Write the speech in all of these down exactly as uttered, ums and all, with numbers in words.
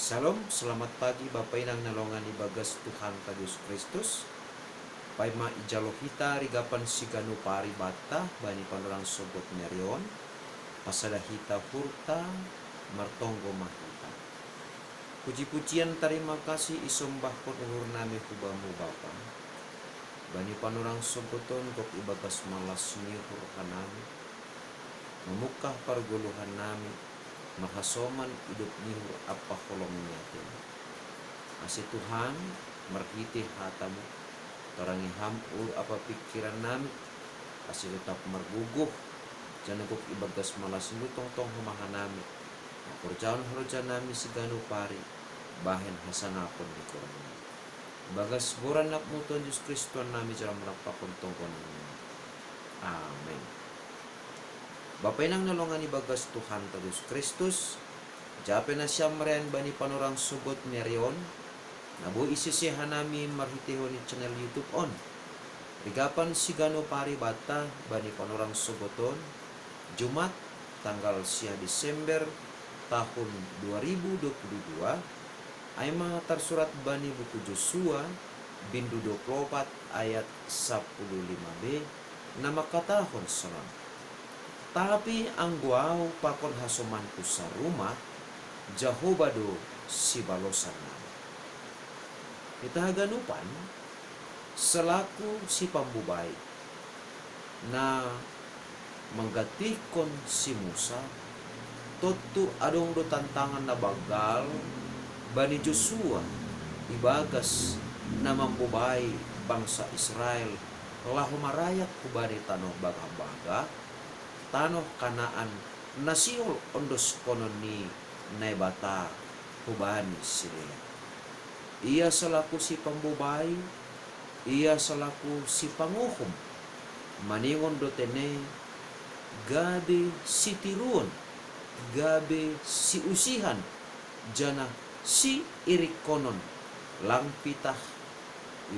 Shalom, selamat pagi Bapa Inang na longan ibagas Tuhanta Jesus Kristus. Paima ijalo hita rigapan siganup ari banta bani panorang sogot ni ari on, pasada hita uhurta, martonggo ma hita. Puji-pujian tarima kasih isombahkon uhurnami hu Bamu Bapa, bani panorang sogot on gok ibagas malas ni uhur hanami, mamungkah pargoluhannami, marhasoman idop ni uhur ampa holong ni atemi. Ase Tuhan, marhite hatamu, torangi Ham uhur ampa pingkirannami, ase totap margogoh, janah gok ibagas malas ni uhur tongtong homa hanami, mangkorjahon harajanami siganup ari, bahen hasangapon ni goranmi. Ibagas goran Anakmu Tuhan Jesus Kristus Tuhannami, jalo marampakon tonggonanmi. Amen. Bapa Inang na longan ibagas Tuhanta Jesus Kristus, jape nasiam marayan bani panorang sogot ni ari on, na boi isese hanami marhiteihon ni channel YouTube on. Rigapan siganup ari banta bani panorang sogot on, Jumat, tanggal sia Desember, tahun dua ribu dua puluh dua, ai ma tarsurat bani buku Josua, bindu dua puluh opat ayat sapuluh lima b, na mangkatahon sonon: Tapi anggo ahu pakon hasomanku sarumah, Jahowa do sibalosannami. Hita haganupan, selaku sipambobai na manggantihkon si Musa, tontu adong do tantangan na banggal bani Josua ibagas na mambobai bangsa Israel laho marayak hubani tanoh bagah-bagah, tanoh Kanaan, na sihol ondoskonon ni Naibata hubani sidea. Ia selaku sipambobai, ia selaku sipanguhum, maningon do tene gabe sitiruon, gabe siusihan, janah siirikkonon, lang pitah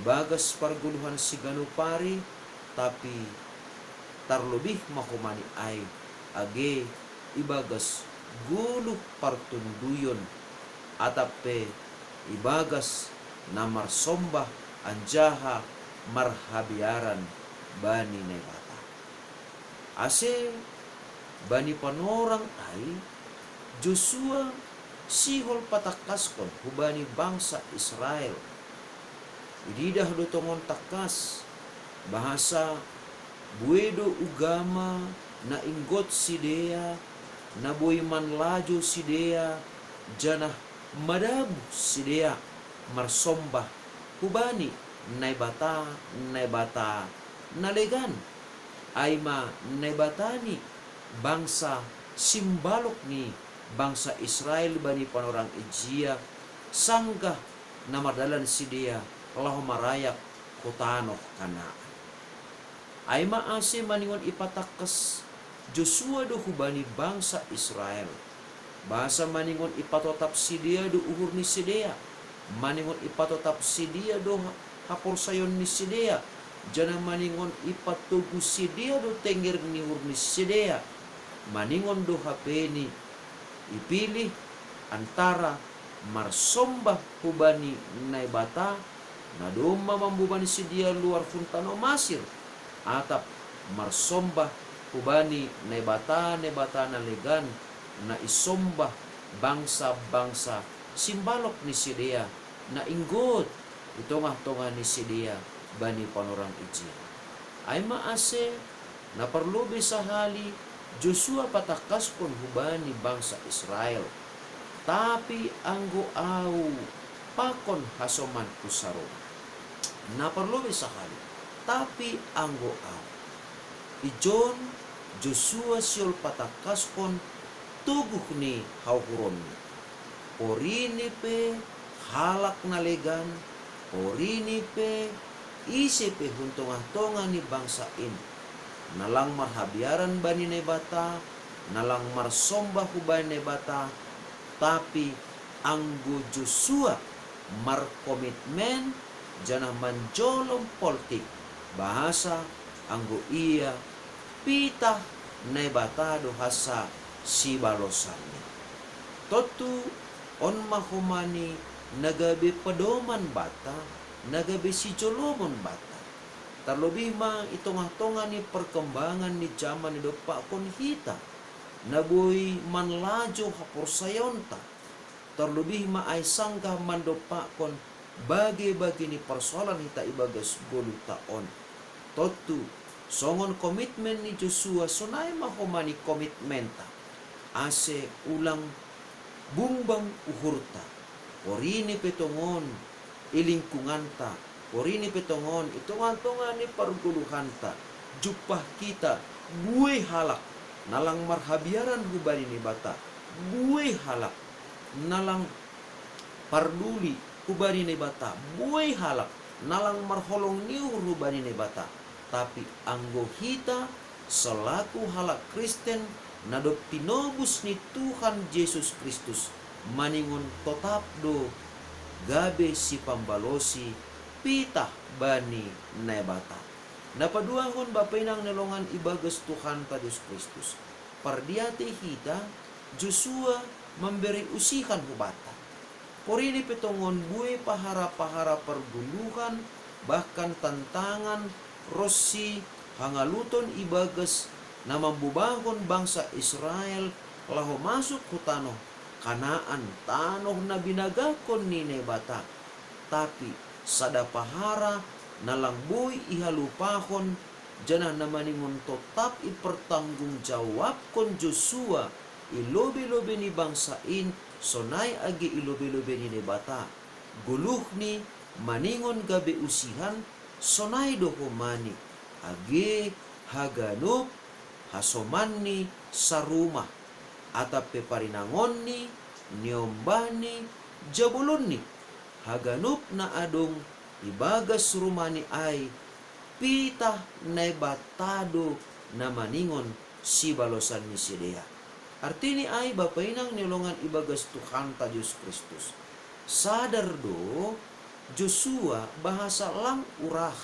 ibagas pargoluhan siganup ari, tapi tarlobih ma homa ni ai, age ibagas goluh partonduyon, atap pe ibagas na marsombah anjaha marhabiaran bani Naibata. Ase bani panorang ai, Josua sihol patangkaskon hubani bangsa Israel. Ididah do tongon tangkas, bahasa buei do ugama na inggot sidea, na boi manlajo sidea, janah madabuh sidea marsombah hubani Naibata, Naibata na legan, ai ma Naibata ni bangsa simbalok ni bangsa Israel bani panorang ijia, sanggah na mardalan sidea laho marayak hu tanoh Kanaan. Ai ma ase maningon ipatangkas Josua do hubani bangsa Israel, bahasa maningon ipatotap sidea do uhur ni sidea, maningon ipatotap sidea do ha-, haporsayaon ni sidea, janah maningon ipatogu sidea do tenger ni uhur ni sidea, maningon do hape ni ipilih antara marsombah hubani Naibata, na domma mambobani sidea luar hun tanoh Masir, atap marsombah hubani naibata-naibata na legan, na isombah bangsa-bangsa simbalok ni sidea, na inggot i tongah-tongah ni sidea bani panorang ijia. Ai ma ase, na parlobei sahali Josua patangkaskon hubani bangsa Israel: Tapi anggo ahu pakon hasomanku sarumah. Na parlobei sahali: Tapi anggo ahu. Ijon Josua sihol patangkaskon toguh ni hauhuronni. Porini pe halak na legan, porini pe ise pe hun tongah-tongah ni bangsa in, na lang marhabiaran bani Naibata, na lang marsombah hubani Naibata, tapi anggo Josua markomitmen janah manjolom poltik, bahasa anggo ia pitah Naibata do hansa sibalosanni. Tontu On ma homani na gabe pedoman banta, na gabe sijolomon banta. Tarlobih ma i tongah-tongah ni perkembangan ni jaman na dompakkon hita, na boi manlajo haporsayaonta. Tarlobih ma ai sanggah mandompakkon bage-bage ni persoalan hita ibagas goluhta on. Tontu, songon komitmen ni Josua, sonai ma homani komitmenta, ase ulang bungbang uhurta. Porini pe tongon i lingkunganta, porini pe tongon i tongah-tongah ni pargoluhanta, jumpah hita buei halak na lang marhabiaran hubani Naibata, buei halak na lang parduli hubani Naibata, buei halak na lang marholong ni uhur hubani Naibata. Tapi anggo hita selaku halak Kristen na dob tinobus ni Tuhan Jesus Kristus, maningon totap do gabe sipambalosi pitah bani Naibata. Na paduahon, bapa inang ni longan ibagas Tuhanta Jesus Kristus, pardiatei hita, Josua mambere usihan hubanta. Porini pe tongon buei pahara-pahara pargoluhan, bahkan tantangan ronsi hangaluton ibagas na mambubahon bangsa Israel laho masuk hu tanoh Kanaan, tanoh na binagahkon ni Naibata. Tapi sada pahara na lang boi ihalupahon, janah na maningon totap ipertanggungjawabkon Josua i lobei-lobei ni bangsa in, sonai age i lobei-lobei ni Naibata. Goluhni maningon gabe usihan, sonai do homani, age haganup hasomanni sarumah, atap pe parinangonni, niombahni, jabolonni, haganup na adong ibagas rumahni ai, pitah Naibata do na maningon sibalosan ni sidea. Artini ai, bapa inang ni longan ibagas Tuhanta Jesus Kristus, sadar do Josua bahasa lang urah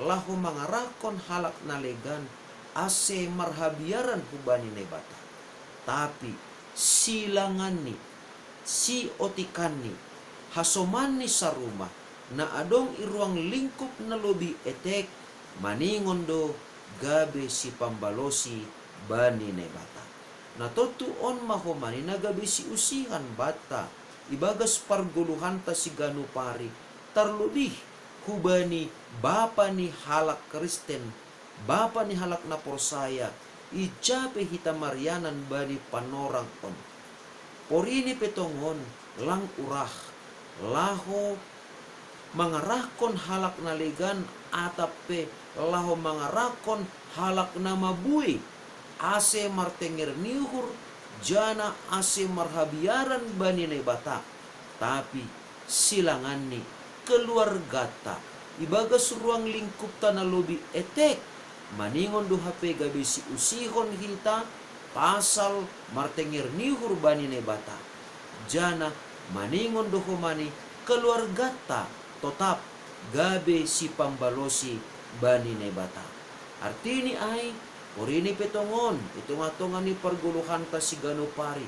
laho mangarahkon halak na legan ase marhabiaran hubani Naibata. Tapi silanganni, siotikanni, hasomanni sarumah na adong i ruang lingkup na lobih etek, maningon do gabe sipambalosi bani Naibata. Na tontu on ma homani na gabe siusihan banta ibagas pargoluhanta siganup ari, tarlobih hubani bapa ni halak Kristen, bapa ni halak na porsaya, ija pe hita marianan bani panorang on. Porini pe tongon lang urah laho mangarahkon halak na legan atap pe laho mangarahkon halak na mabuei, ase martenger ni uhur, janah ase marhabiaran bani Naibata. Tapi silanganni, keluarganta, ibagas ruang lingkupta na lobih etek, maningon do hape gabe siusihon hita pasal martenger ni uhur bani Naibata. Janah maningon do homani, keluarganta totap gabe sipambalosi bani Naibata. Artini ai, porini pe tongon i tongah-tongah ni pargoluhanta siganup ari,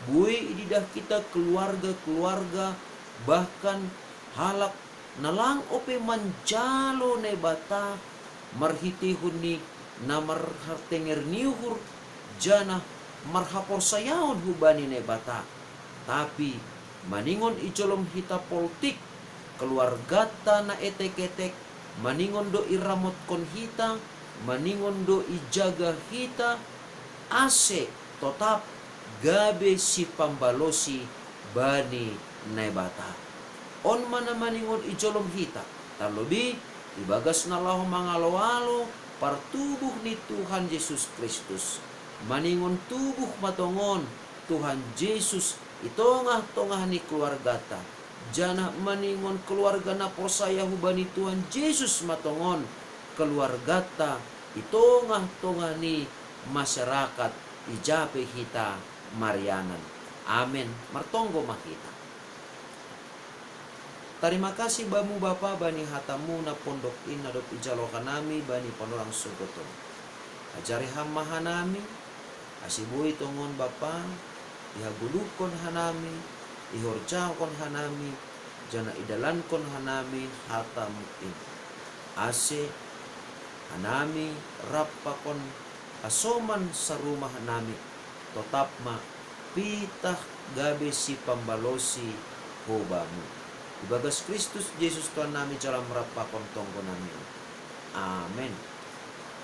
buei ididah hita keluarga-keluarga, bahkan halak na lang ope manjalo Naibata marhiteihon ni na marhatenger ni uhur, janah marhaporsayaon hubani Naibata. Tapi maningon i jolom hita poltik, keluarganta na etek-etek, maningon do iramotkon hita, maningon do ijaga hita, ase totap gabe sipambalosi bani Naibata. On ma na maningon i jolom hita, tarlobih ibagas na laho mangalo-alo partubuh ni Tuhan Jesus Kristus. Maningon tubuh ma tongon Tuhan Jesus i tongah-tongah ni keluarganta, janah maningon keluarga na porsaya hubani Tuhan Jesus ma tongon keluarganta i tongah-tongah ni masyarakat ija pe hita marianan. Amen. Martonggo ma hita. Tarima kasih Bamu Bapa bani hataMu na pondok in na dob ijalo hanami bani panorang sogot on. Ajari Ham ma hanami, ase boi tongon Bapa, ihagoluhkon hanami, ihorjahon hanami, janah idalankon hanami hataMu in. Ase hanami rap pakon hasoman sarumah nami, totap ma pitah gabe sipambalosi hobaMu. Ibagas Kristus Jesus Tuhan nami jalo ma rap pakon tonggo nami. Amen.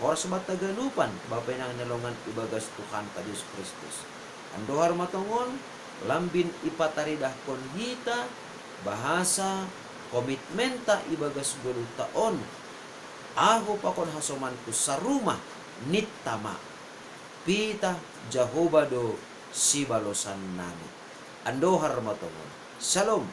Horas ma taganupan, Bapa inang na longan ibagas Tuhanta Jesus Kristus. Andohar ma tongon, lambin ipataridahkon hita, bahasa komitmenta ibagas goluh taon, ahu pakon hasomanku sarumah, ninta ma, pitah Jahowa do sibalosan nami. Andohar ma tongon. Shalom.